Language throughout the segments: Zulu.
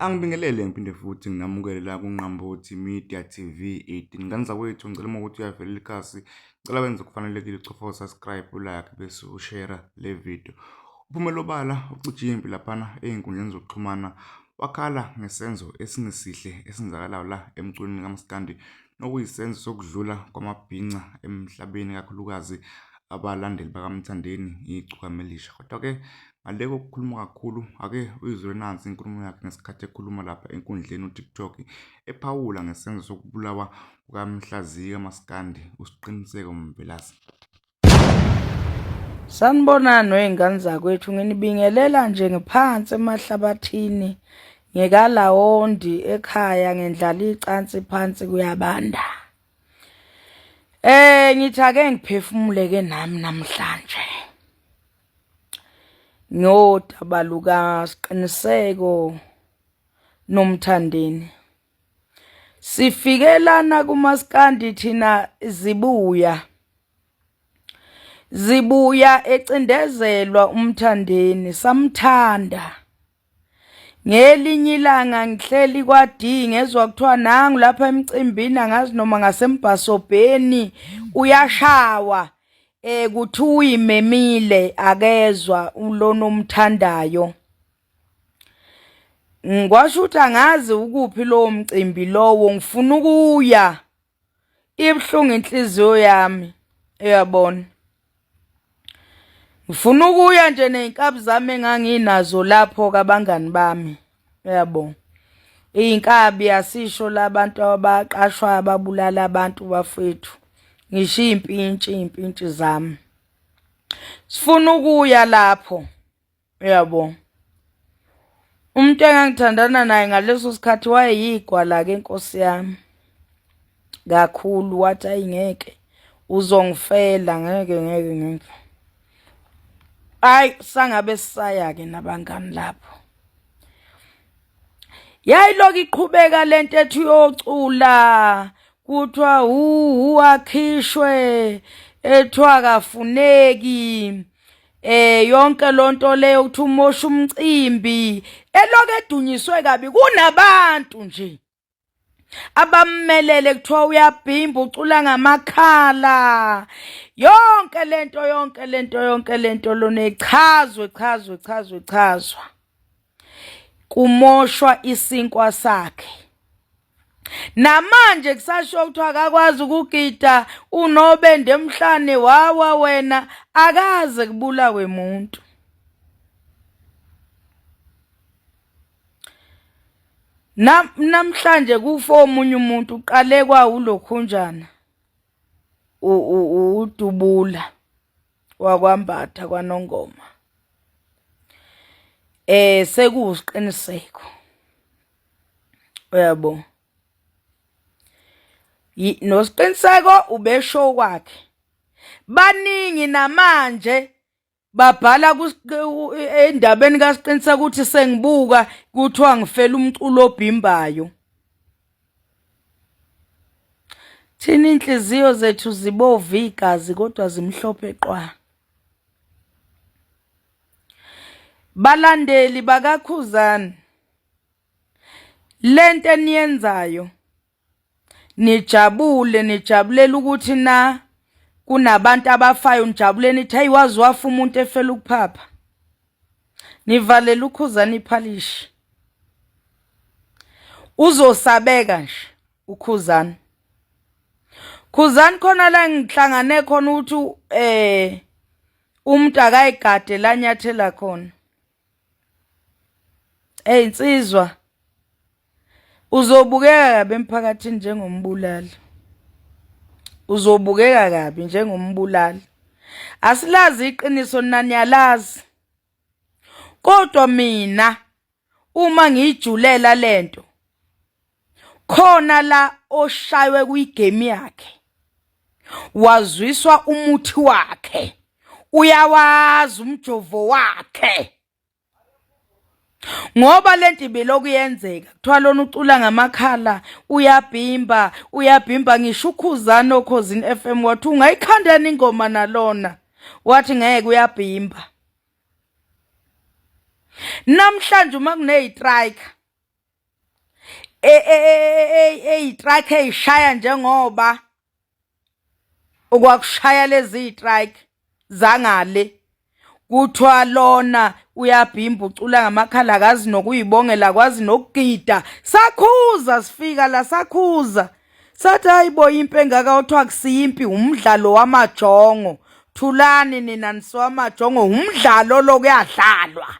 Angibingelele ngiphinde futhi nginamukele la kuNqambothi Media TV 18. Ngane zakwethu ngicela uma ukuthi uyavelela ikhasi, ngicela wenze okufanelekile ucofa u-subscribe, ulike bese ushare le video. Uphumele obala ucija impi laphana ey'nkundleni zokuxhumana wakhala ngesenzo esingesihle esenzakalayo la emculweni kaMaskandi nokuyisenzo sokudlula kwamabhinca emhlabeni kakhulukazi abalandeli bakaMthandeni iGcokama Elisha. Kodwa-ke ngale kokukhuluma kakhulu ake uyizwe nansi inkulumo yakhe ngesikhathi ekhuluma lapha enkundleni uTikTok ephawula ngesenzo sokubulawa kukaMhlaziyi kaMaskandi uSiqiniseko Mvelase. Sanibonani wey'ngane zakwethu, nginibingelela nje ngiphansi emahlabathini ngikalawondi ekhaya ngendlala icansi phansi kuyabanda. Ngithi ake ngiphefumule ke nami namhlanje. Ngodaba luka Siqiniseko noMthandeni. Sifike lana kumaskandi thina zibuya. Zibuya ecindezelwa uMthandeni samthanda. Ngelinye ilanga ngihleli kwa-D ngezwa kuthiwa nangu lapha emcimbini angazi noma ngasembhasobheni uyashawa kuthiwa uyimemile akezwa lona omthandayo. Ngikwasho ukuthi angazi ukuphi lowo mcimbi lowo ngifuna ukuya. Ibuhlungu inhliziyo yami uyabona. Ngifuna ukuya nje nezinkabi zami enganginazo lapho kabangani bami uyabo. Iy'nkabi asisho labantu abaqashwayo ababulala abantu bafethu. Ngisho iy'mpintshi iy'mpintshi zami. Sifuna ukuya lapho. Uyabo. Umuntu engangithandana naye ngaleso sikhathi wayeyigwala-ke nkosi yami kakhulu wathi ayi ngeke uzongifela ngeke ngeke ngeke ayi sangabe sisaya-ke nabangani lapho Yayilokhu iqhubeka lento ethi uyocula kuthiwa hu akhishwe ethiwa akafuneki yonke lonto leyo ukuthi umosha umcimbi elokhu edunyiswe kabi kunabantu nje abammelele kuthiwa uyabhimba ucula ngamakhala yonke lento yonke lento yonke lento lona ichazwe chazwe chazwe chazwa kumoshwa isinkwa sakhe namanje kusasho kuthiwa akakwazi ukugida unobende emhlane wawa wena akaze kubulawe muntu Namhlanje kufa omunye umuntu uqale kwawulokhunjana udubula wakwambatha kwanongoma sekuwusiqiniseko uyabo nosiqiniseko ubesho kwakhe baningi namanje Babhala endabeni kaSiqiniseko ukuthi sengibuka kuthiwa ngifela umculo obhimbayo. Thina inhliziyo zethu zibovu igazi kodwa zimhlophe qwa. Balandeli bakaKhuzani, lento eniyenzayo nijabule nijabulela ukuthi na kunabantu abafayo nijabule nithi hayi wazi wafa umuntu efela ukuphapha nivalela ukhuzana iphalishi uzosabeka nje ukhuzana khuzani khona la ngihlangane khona ukuthi umuntu akayigade la nyathela khona Hey insizwa uzobukeka kabi emphakathini njengombulali. Uzobukeka kabi njengombulali. Asilazi iqiniso nani yalazi. Kodwa mina uma ngiyijulela lento khona la oshaywe kuyigame yakhe wazwiswa umuthi wakhe uyawazi umjovo wakhe ngoba lento ibilokhu yenzeka kuthiwa lona ucula ngamakhala uyabhimba uyabhimba ngisho ukhuzana okhozini FM wathi ungayikhandani ingoma nalona wathi ngeke uyabhimba namhlanje uma kuneyistrike. Eyitruck eyishaya njengoba okwakushaya lezi trike zangale kuthiwa lona uyabhimba ucula ngamakhala akazi nokuyibongela akwazi nokugida sakhuza sifika la sakhuza sathi hayibo impi engaka othiwa kusiyimpi umdlalo wamajongo thulani nina niswamajongo umdlalo lo kuyadlalwa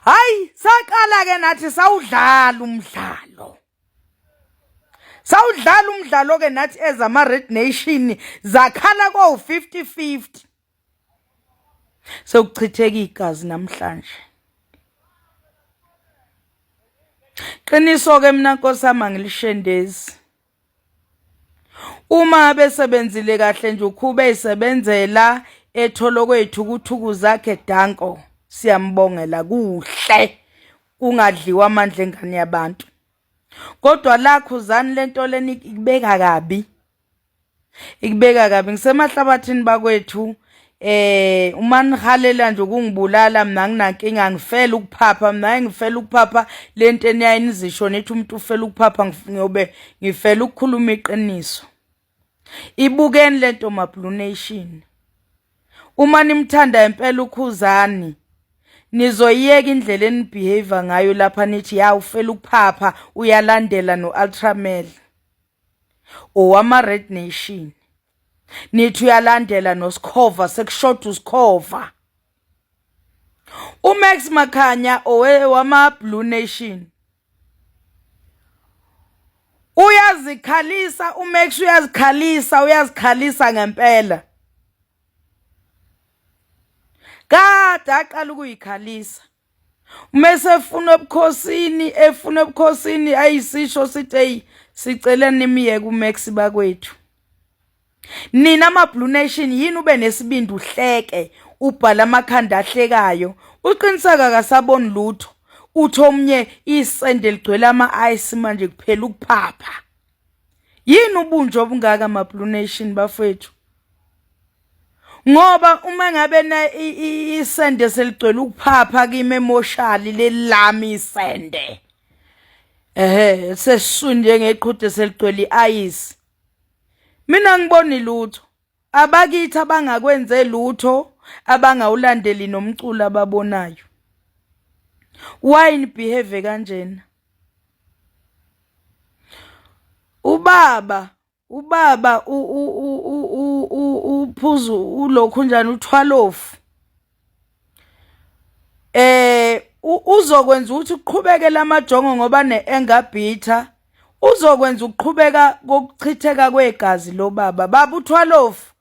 hayi saqala ke nathi sawudlala umdlalo sawudlala umdlalo ke nathi ezama Red Nation zakhala ko 50 50 sekuchitheka igazi namhlanje qiniso ke mina nkosi yami angilishendezi Uma besebenzile kahle nje uKhuba eyisebenzela ethola kweyithukuthuku zakhe danko siyambongela kuhle kungadliwa amandla engane yabantu kodwa la khuzani lento leni ikubeka kabi ikubeka kabi ngisemahlabathini bakwethu eh uma nihalela nje ukungibulala mina nginankinga ngifela ukuphapha mina ngifela ukuphapha lento eniyaye nizisho nithi umuntu ufela ukuphapha ngiyobe ngifela ukukhuluma iqiniso ibukeni lento ma blue nation uma nimthanda impela ukhuzani nizoyiyeka indlela enibehave ngayo lapha nithi ya ufela ukuphapha uyalandela no-ultramel owama Red Nation nithi uyalandela noSkhova sekushoda uSkhova uMax Makhanya owama Blue Nation uyazikhalisa uMax uyazikhalisa uyazikhalisa ngempela kade aqala ukuyikhalisa Uma esefuna ebukhosini efuna ebukhosini ayisisho sithi eyi sicela nimyeke uMax bakwethu. Nina ama Blue Nation yini ube nesibindi uhleke ubhala amakhanda ahlekayo uqiniseka akasaboni lutho uthi omnye isende ligcwele ama ice manje kuphela ukuphapha yini ubunje obungaka ma Blue Nation bafethu ngoba uma ngabe na isende seligcwele ukuphapha kimi emoshali lelami isende ehe sesiswini njengeqhude seligcwele iayisi mina ngiboni lutho abakithi abangakwenze lutho abangawulandeli nomculo ababonayo why ni behave kanjena ubaba Ubaba uphuza ulokhu njani uthwalofu eh uzokwenza ukuthi uqhubeke lamajongo ngoba ne-anger bitter uzokwenza ukuqhubeka kokuchitheka kwegazi lobaba baba uthwalofu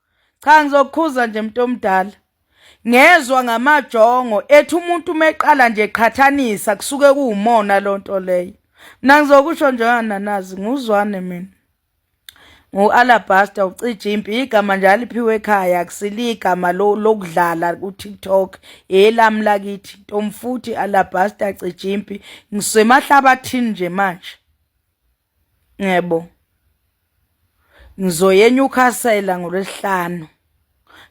cha ngizokukhuza nje mntu omdala ngezwa ngamajongo ethi umuntu umeqala nje qhathanisa kusuke kuwumona lonto leyo mina ngizokusho nje nanazi nguzwane mina ngu-alabaster ucija impi igama nje aliphiwe ekhaya akusile igama lokudlala ku-tiktok elami lakithi ntomfuthi alabaster cija impi ngisemahlabathini nje manje yebo ngizoya eNewcastle ngolwesihlanu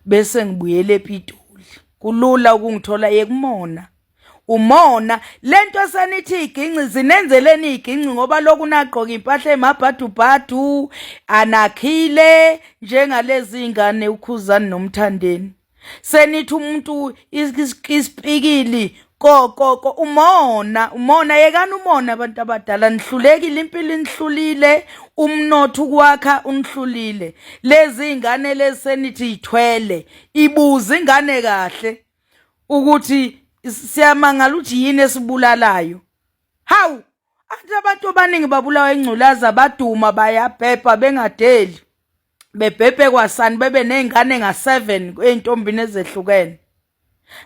bese ngibuyele ePitoli kulula ukungithola yekumona umona lento esenithi iginci zinenzeleni iginci ngoba lokhu nagqoka impahla emabhadubhadu anakhile njengalezi ingane ukhuzani nomthandeni senithi umuntu isipikili kokoko umona umona yekani umona abantu abadala nihlulekile impilo inihlulile umnotho ukwakha unihlulile lezi ingane lezi senithi ithwele ibuza ingane kahle ukuthi siyamangala ukuthi yini esibulalayo hawu athi abantu abaningi babulawa ingculaza baduma bayabhebha bengadeli bebhebhe kwasani bebe nezingane nga-7 ey'ntombini ezehlukene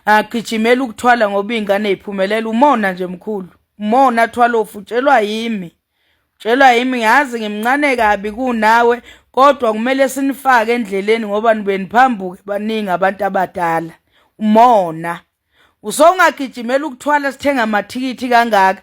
agijimela ukuthwala ngoba iy'ngane y'phumelela umona nje mkhulu umona thwalofu utshelwa yimi Tshelwa yimi ngazi ngimncane kabi kunawe kodwa kumele sinifake endleleni ngoba nibe niphambuke baningi abantu abadala. Umona. Usongagijimela ukuthwala sithenga amathikithi kangaka.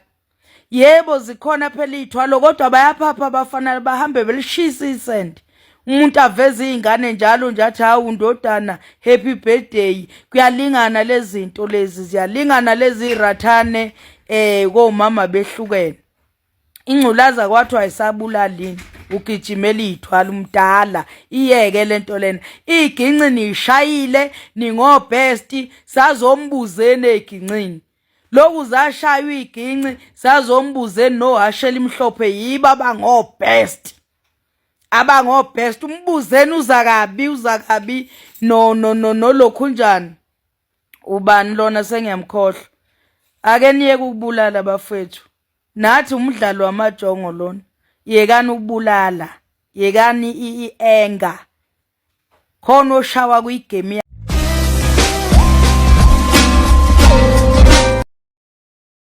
Yebo zikhona phela iy'thwalo kodwa bayaphapha abafana bahambe belishisa isende. Umuntu aveze iy'ngane njalo nje athi hawu ndodana happy birthday kuyalingana lezi zinto lezi ziyalingana lezi rathane eh komama behlukene. Ingculaza kwathiwa ayisabulali ugijimela iy'thwala umdala iyeke le nto lena iy'ginci niyishayile ningobhesti sazombuzeni ey'gincini lokhu zashaywa iy'ginci sazombuzeni nohhashi elimhlophe yibo abangobhesti abangobhesti umbuzeni uza kabi uza kabi no no no nolokhunjani ubani lona sengiyamkhohlwa ake niyeke ukubulala bafethu Nathi umdlalo wamajongo lona. Yekani ukubulala. Yekani i-anger. Khona oshawa kwigame.